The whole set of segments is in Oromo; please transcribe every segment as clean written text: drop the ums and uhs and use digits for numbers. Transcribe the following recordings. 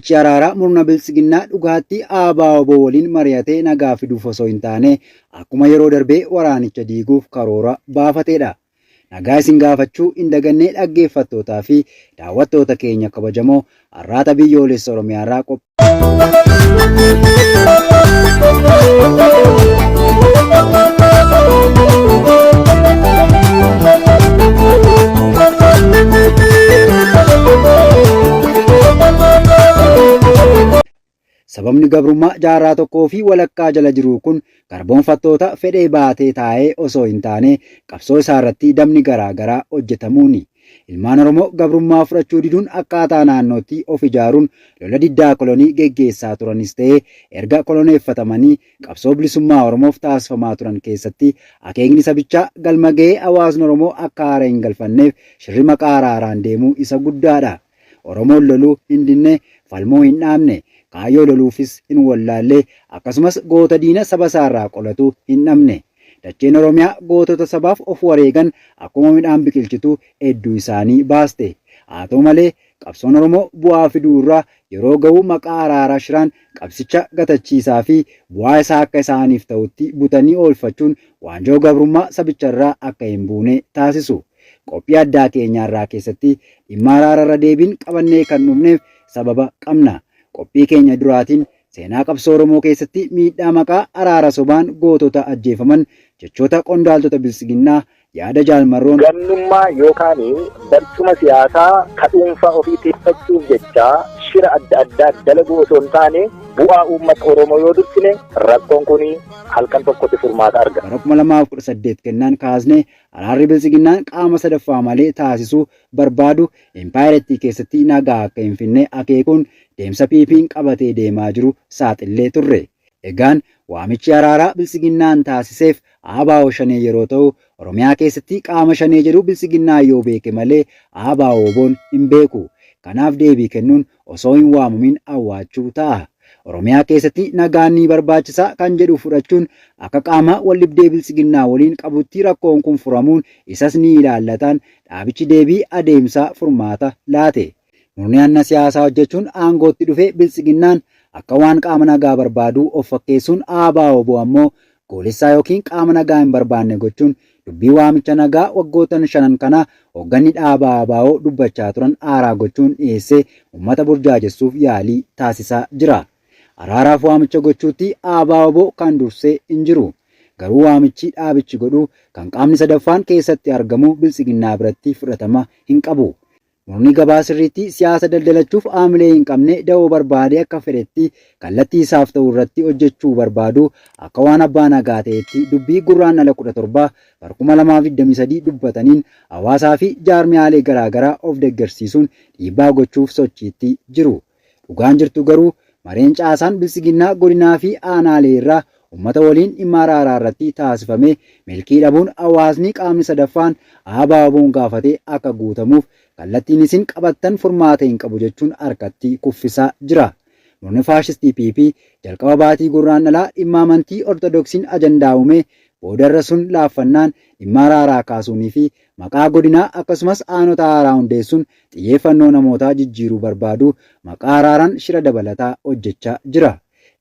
Waamichi araaraa murna Biltsiginnaa dhugaatti ABO waliin mari'atee nagaa fiduuf osoo hin taane akkuma yeroo darbee waraanicha diiguuf karoora baafateedha. Nagaa isin gaafachuu hin dagannee dhaggeeffattootaa fi daawwattoota keenya kabajamoo Arraata Biyyoolessa Oromiyaarraa Sababni gabrummaa jaarraa tokkoo fi walakkaa jala jiruu kun garboomfattoota fedhee baatee taa'ee osoo hin taane qabsoo isaarratti dabni garaa garaa hojjetamuuni. Ilmaan Oromoo gabrummaa fudhachuu diduun akkaataa naannootti of ijaaruun lola diddaa kolonii geggeessaa turanis ta'ee erga koloneeffatamanii qabsoo bilisummaa Oromoof taasifamaa turan keessatti akeekni sabichaa galma ga'ee hawaasni Oromoo akka haara hin galfanneef shirri maqaa araaraan deemuu isa guddaadha. Oromoon loluu hin dinne, falmuu hin dhaabne, kaayyoo loluufis hin wallaalle, akkasumas goota diina sabasaarraa qolatu hin dhabne. Dacheen Oromiyaa gootota sabaaf of wareegan akkuma midhaan biqilchitu hedduu isaanii baaste. Haa ta'u malee, qabsoon Oromoo bu'aa fiduu irra yeroo gahu maqaa araaraa shiraan qabsicha gatachiisaa fi bu'aa isaa akka isaaniif ta'utti butanii oolfachuun waanjoo gabrummaa sabicharraa akka hin buune taasisu. Qophii addaa keenya har'aa keessatti dhimma araara irra deebiin qabannee kan dhufneef sababa qabna. Qophii keenya duraatiin seenaa qabsoo Oromoo keessatti miidhaa maqaa araara sobaan gootota ajjeefaman, jechoota qondaaltota Biltsiginnaa, yaada Jaal Marroon, Gamnummaa yookaan barcuma siyaasaa ka dhuunfaa ofii tikfachuuf jecha shira adda addaa dalaguu osoo hin taane bu'aa uummata Oromoo yoo dursine rakkoon kun halkan tokkotti furmaata argata. Bara 2018 kennaan kaasnee Araarri Biltsiginnaan qaama sadaffaa malee taasisuu barbaadu impaayerattii keessatti nagaa akka hin finne akeekuun deemsa PPn qabatee deemaa jiru saaxillee turre. Egaan waamichi araaraa Biltsiginnaan taasiseef ABO Shanee yeroo ta'u, Oromiyaa keessatti qaama Shanee jedhu Biltsiginnaan yoo beeke malee ABO-WBOn hin beeku. Kanaaf deebii kennuun osoo hin waamamin awwaachuu ta'a. Oromiyaa keessatti nagaan ni barbaachisa kan jedhu fudhachuun akka qaama waldhibdee Biltsiginnaa waliin qabutti rakkoon kun furamuun isas ni ilaallataan dhaabichi deebii adeemsaa furmaata laate. Murni hanna siyaasaa hojjechuun aangootti dhufe Biltsiginnaan akka waan qaama nagaa barbaaduu of fakkeessuun ABO-wbo ammoo goolessaa ykn qaama nagaa hin barbaanne gochuun dubbii waamicha nagaa waggoottan shanan kana hoogganni dhaaba ABO dubbachaa turan aaraa gochuun dhiyeessee ummata burjaajessuuf yaalii taasisaa jira. Araaraaf waamicha gochuutti ABO kan durse hin jiru. Garuu waamichi dhaabichi godhu kan qaamni sadaffaan keessatti argamu Biltsiginnaa biratti fudhatama hin qabu. Murni gabaa sirriitti siyaasa daldalachuuf aamilee hin qabne da'oo barbaadee akka fedhetti kallattii isaaf ta'u irratti hojjechuu barbaadu akka waan abbaa nagaa ta'etti dubbii Gurraandhala 17 bar 2023 dubbataniin hawaasaa fi jaarmiyaalee garaa garaa of deggersiisuun dhiibbaa gochuuf sochiitti jiru. Dhugaan jirtu garuu mareen caasaan Biltsiginnaa godinaa fi aanaalee irraa ummata waliin dhimma araaraa irratti taasifame milkii dhabuun hawaasni qaamni sadaffaan ABOn gaafate akka guutamuuf kallattiin isin qabattan furmaata hin qabu jechuun harkatti kuffisaa jira. Murni faashistii PP jalqaba baatii Gurraandhalaa dhimma amantii Ortodoksiin ajandaa uumee boodarra sun laaffannaan dhimma araaraa kaasuunii fi maqaa godinaa akkasumas aanota haaraa hundeessuun xiyyeeffannoo namootaa jijjiiruu barbaadu maqaa araaraan shira dabalataa hojjechaa jira.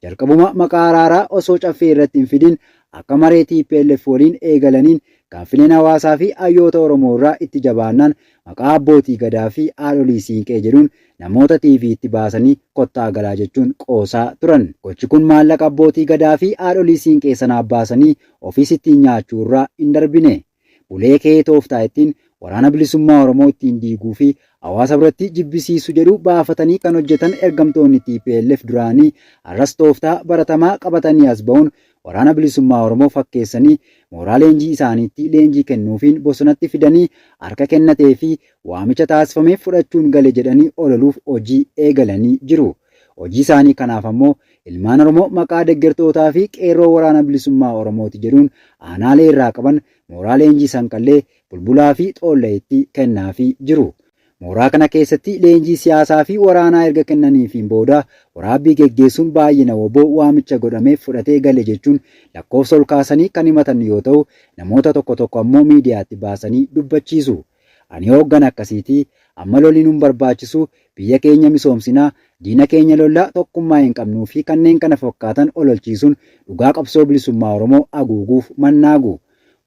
Jalqabuma maqaa araaraa osoo Caffee irratti hin fidin akka maree tplf waliin eegalaniin gaaffileen hawaasaa fi hayyoota Oromoo irraa itti jabaannaan maqaa Abbootii Gadaa fi Haadholii Siinqee jedhuun namoota TVtti baasanii kottaa galaa jechuun qoosaa turan. Gochi kun maallaqa Abbootii Gadaa fi Haadholii Siinqee sanaaf baasanii ofiis ittiin nyaachuu irraa hin darbine. Bulee ka'ee tooftaa ittiin Waraana Bilisummaa Oromoo ittiin diiguu fi hawaasa biratti jibbisiisu jedhu baafatanii kan hojjetan ergamtoonni tplf duraanii har'as tooftaa baratamaa qabatanii as ba'uun Waraana Bilisummaa Oromoo fakkeessanii mooraa leenjii isaaniitti leenjii kennuufiin bosonatti fidanii harka kennatee fi waamicha taasifameef fudhachuun gale jedhanii ololuuf hojii eegalanii jiru. Hojii isaanii kanaaf ammoo ilmaan Oromoo maqaa deggertootaa fi qeerroo Waraana Bilisummaa Oromooti jedhuun aanaalee irraa qaban mooraa leenjii Sanqallee, Bulbulaa fi Xoollayitti kennaafii jiru. Mooraa kana keessatti leenjii siyaasaa fi waraanaa erga kennaniifiin booda waraabbii geggeessuun baay'ina wbo waamicha godhameef fudhatee gale jechuun lakkoofsa ol kaasanii kan himatan yoo ta'u, namoota tokko tokko ammoo miidiyaatti baasanii dubbachiisu. Ani hooggana akkasiiti, Amma lolli nun barbaachisu, biyya keenya misoomsina, diina keenya lolla, tokkummaa hin qabnuu fi kanneen kana fakkaatan ololchiisuun dhugaa qabsoo bilisummaa Oromoo haguuguuf mannaagu.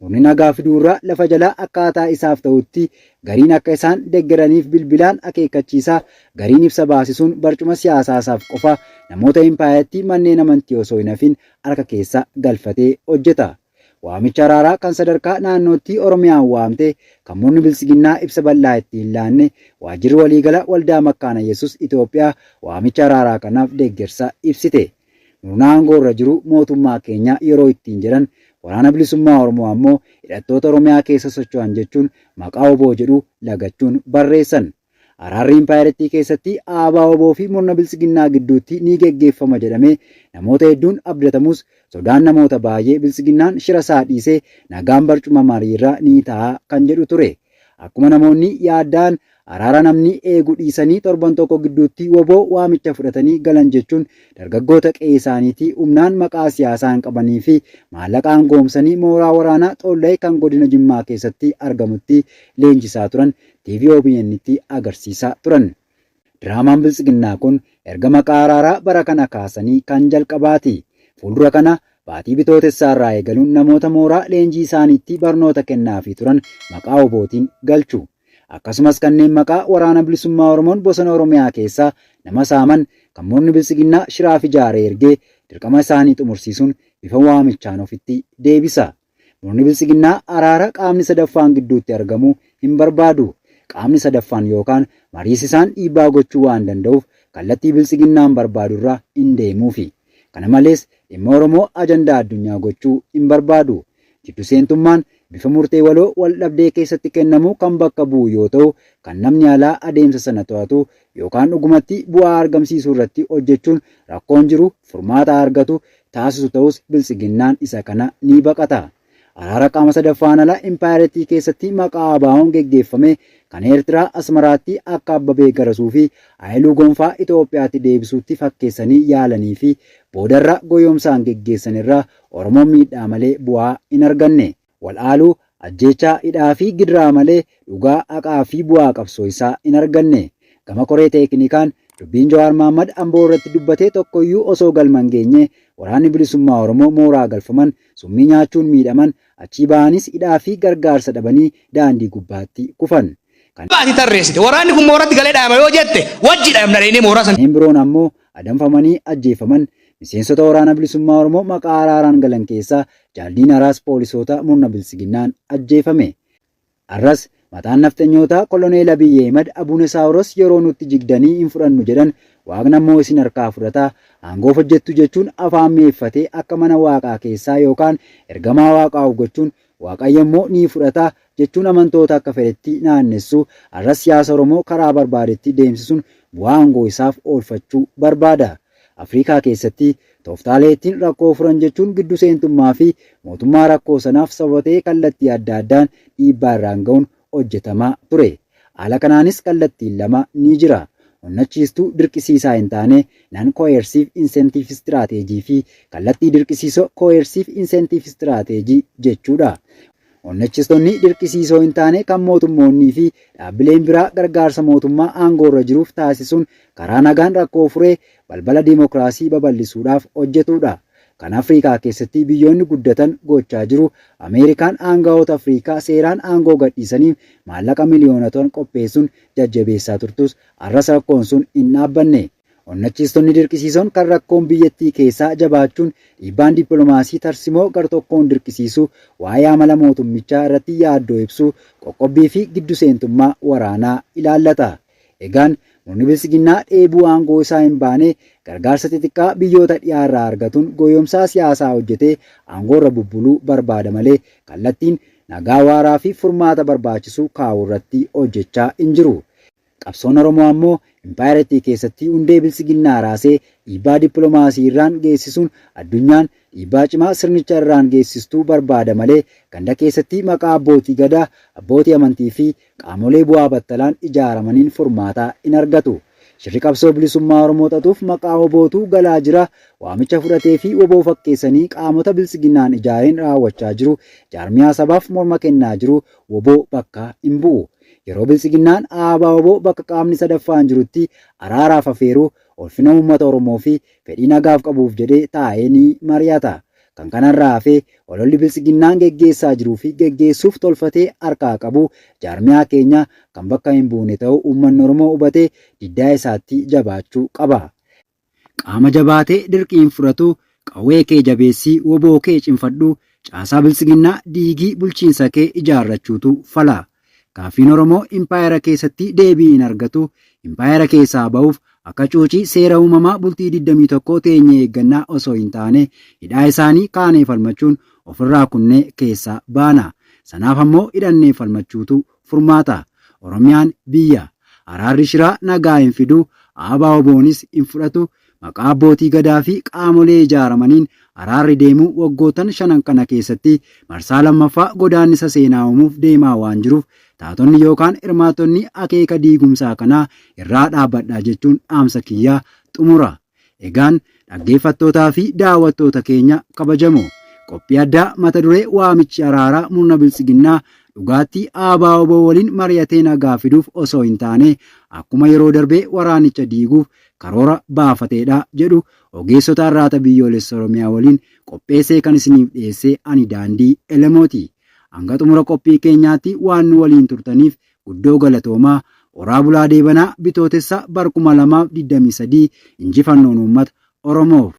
Murni nagaa fiduurra lafa jalaa akkaataa isaaf ta'utti gariin akka isaan deggeraniif bilbilaan akeekkachiisaa, gariin ibsa baasisuun barcuma siyaasaasaaf qofa namoota impaayerattii manneen amantii osoo hin hafin harka keessa galfatee hojjeta. Waamicha araaraa kan sadarkaa naannootti Oromiyaan waamte kan murni Biltsiginnaa ibsa bal'aa itti hin laanne Waajjirri Waliigala Waldaa Makkaana Yesus Itoophiyaa waamicha araaraa kanaaf deggersa ibsite. Murna aangoorra jiru mootummaa keenya yeroo ittiin jedhan Waraana Bilisummaa Oromoo ammoo hidhattoota Oromiyaa keessa socho'an jechuun maqaa wbo jedhu lagachuun barreessan. Araarri impaayerattii keessatti ABO-wbo fi murna Biltsiginnaa gidduutti ni geggeeffama jedhamee namoota hedduun abdatamus sodaan namoota baay'ee Biltsiginnaan shira isaa dhiisee nagaan barcuma mariirra ni taa'a kan jedhu ture. Akkuma namoonni yaadda'an araara namni eegu dhiisanii torban tokko gidduutti wbo waamicha fudhatanii galan jechuun dargaggoota qe'ee isaaniitii humnaan maqaa siyaasaan qabanii fi maallaqaan goomsanii mooraa waraanaa Xoollay kan godina Jimmaa keessatti argamutti leenjisaa turan TV OBN'tti agarsiisaa turan. Diraamaan Biltsiginnaa kun erga maqaa araaraa bara kana kaasanii kan jalqabaati. Fuuldura kana baatii Bitootessaa irraa eegaluun namoota mooraa leenjii isaaniitti barnoota kennaafii turan maqaa WBOtiin galchu. Akkasumas kanneen maqaa Waraana Bilisummaa Oromoon bosona Oromiyaa keessaa nama saaman kan murni Biltsiginnaa shiraaf ijaaree ergee dirqama isaanii xumursiisuun bifa waamichaan ofitti deebisa. Murni Biltsiginnaa araara qaamni sadaffaan gidduutti argamu hin barbaadu. Qaamni sadaffaan yookaan mariisisaan dhiibbaa gochuu waan danda'uuf kallattii Biltsiginnaan barbaadurra hin deemuufi. Kana malees dhimma Oromoo ajandaa addunyaa gochuu hin barbaadu. Jiddu seentummaan bifa murtee waloo waldhabdee keessatti kennamu kan bakka bu'u yoo ta'u, kan namni alaa adeemsa sana to'atu yookaan dhugumatti bu'aa argamsiisuurratti hojjechuun rakkoon jiru furmaata argatu taasisu ta'us Biltsiginnaan isa kana ni baqata. Araara qaama sadaffaan ala impaayerattii keessatti maqaa ABOn geggeeffame kan Eertiraa Asmaraatti akka Abbabee Garasuu fi Hayiluu Gonfaa Itoophiyaatti deebisuutti fakkeessanii yaalanii fi boodarra goyomsaan geggeessan irraa Oromoon miidhaa malee bu'aa hin arganne. Wal aaluu, ajjeechaa, hidhaa fi gidiraa malee dhugaa, haqaa fi bu'aa qabsoo isaa hin arganne. Gama koree teekinikaan dubbiin Jawaar Mahaammad Amboo irratti dubbate tokkoyyuu osoo galma hin geenye Waraanni Bilisummaa Oromoo mooraa galfaman, summii nyaachuun miidhaman, achii ba'anis hidhaa fi gargaarsa dhabanii daandii gubbaatti kufan. Kan. Ati tarreessite. Waraanni kun mooratti galee dhayama yoo jette wajji dhayamna dhaynee mooraa san. Kanneen biroon ammoo adamfamanii ajjeefaman. Miseensota Waraana Bilisummaa Oromoo maqaa araaraan galan keessaa Jaal Diinaraas poolisoota murna Biltsiginnaan ajjeefame. Har'as mataan nafxenyootaa Koloneel Abiy Ahimad Abune Saawuros yeroo nutti jigdanii hin fudhannu jedhan Waaqni ammoo isin harkaa fudhata, aangoof hojjettu jechuun afaan mi'eeffatee akka mana Waaqaa keessaa yookaan ergamaa Waaqaa of gochuun Waaqayyo immoo ni fudhata jechuun amantoota akka fedhetti naannessu har'as siyaasa Oromoo karaa barbaadetti deemsisuun bu'aa aangoo isaaf oolfachuu barbaada. Afriikaa keessatti tooftaalee ittiin rakkoo furan jechuun giddu seentummaa fi mootummaa rakkoo sanaaf sababa ta'e kallattii adda addaan dhiibbaa irraan ga'uun hojjetamaa ture. Haala kanaanis kallattiin 2 ni jira. Onnachiistuu dirqisiisaa hin taane, non-coercive incentive strategy, fi kallattii dirqisiisoo, coercive incentive strategy, jechuudha. Onnachiistonni dirqisiisoo hin taane kan mootummoonnii fi dhaabbileen biraa gargaarsa mootummaa aangoorra jiruuf taasisuun karaa nagaan rakkoo furee balbala dimokiraasii babal'isuudhaaf hojjetuudha. Kan Afriikaa keessatti biyyoonni guddatan gochaa jiru Ameerikaan aanga'oota Afriikaa seeraan aangoo gadhiisaniif maallaqa miliyoonotaan qopheessuun jajjabeessaa turtus har'as rakkoon sun hin dhaabbanne. Onnachiistonni dirqisiisoon kan rakkoon biyyattii keessaa jabaachuun dhiibbaan dippilomaasii tarsimoo gartokkoon dirqisiisuu, waa'ee amala mootummichaa irratti yaaddoo ibsuu, qoqqobbii fi giddu seentummaa waraanaa ilaallata. Egaan murni Biltsiginnaa dheebuu aangoo isaa hin baane gargaarsa xixiqqaa biyyoota dhiyaa irraa argatuun goyomsaa siyaasaa hojjetee aangoorra bubbuluu barbaada malee kallattiin nagaa waaraa fi furmaata barbaachisu kaa'uu irratti hojjechaa hin jiru. Qabsoon Oromoo ammoo impaayerattii keessatti hundee Biltsiginnaa raasee dhiibbaa dippilomaasii irraan geessisuun addunyaan dhiibbaa cimaa sirnicha irraan geessistuu barbaada malee ganda keessatti maqaa abbootii Gadaa, abbootii amantii fi qaamolee bu'aa battalaan ijaaramaniin furmaata hin argatu. Shirri qabsoo bilisummaa Oromoo xaxuuf maqaa WBOtu galaa jira, waamicha fudhatee fi wbo fakkeessanii qaamota Biltsiginnaan ijaareen raawwachaa jiru jaarmiyaa sabaaf morma kennaa jiru wbo bakka hin bu'u. Yeroo Biltsiginnaan ABO-wbo bakka qaamni sadaffaan jirutti araaraaf afeeru ulfina uummata Oromoo fi fedhii nagaaf qabuuf jedhee taa'ee ni mari'ata. Kan kanarraa hafe ololli Biltsiginnaan geggeessaa jiruu fi geggeessuuf tolfatee harkaa qabu jaarmiyaa keenya kan bakka hin buune ta'uu uummanni Oromoo hubatee diddaa isaatti jabaachuu qaba. Qaama jabaatee dirqii hin fudhatu, qawwee kee jabeessii wbo kee cimfadhu, caasaa Biltsiginnaa diigii bulchiinsa kee ijaarrachuutu fala. Gaaffiin Oromoo impaayera keessatti deebii hin argatu, impaayera keessaa bahuuf akka cuucii seera uumamaa bultii 21 teenyee eeggannaa osoo hin taane hidhaa isaanii kaanee falmachuun ofirraa kunnee keessaa baana. Sanaaf ammoo hidhannee falmachuutu furmaata. Oromiyaan biyya. Araarri shiraa nagaa hin fidu, ABOBOnis hin fudhatu. Maqaa abbootii Gadaa fi qaamolee ijaaramaniin araarri deemu waggoottan shanan kana keessatti marsaa lammaffaa godaannisa seenaa uumuuf deemaa waan jiruuf taatonni yookaan hirmaattonni akeeka diigumsaa kanaa irraa dhaabbadhaa jechuun dhaamsa kiyya xumura. Egaan dhaggeeffattootaa fi daawwattoota keenya kabajamoo, qophii addaa mata duree Waamichi Araaraa Murna Biltsiginnaa dhugaatti ABO-wbo waliin mari'atee nagaa fiduuf osoo hin taane akkuma yeroo darbee waraanicha diiguuf karoora baafateedha jedhu ogeessota Arraata Biyyoolessa Oromiyaa waliin qopheessee kan isiniif dhiyeesse ani Daandii Elemooti. Hanga xumura qophii keenyaatti waan nu waliin turtaniif Guddoo galatoomaa. Horaa Bulaa Deebanaa Bitootessa bar 2023 Injifannoon Uummata Oromoof!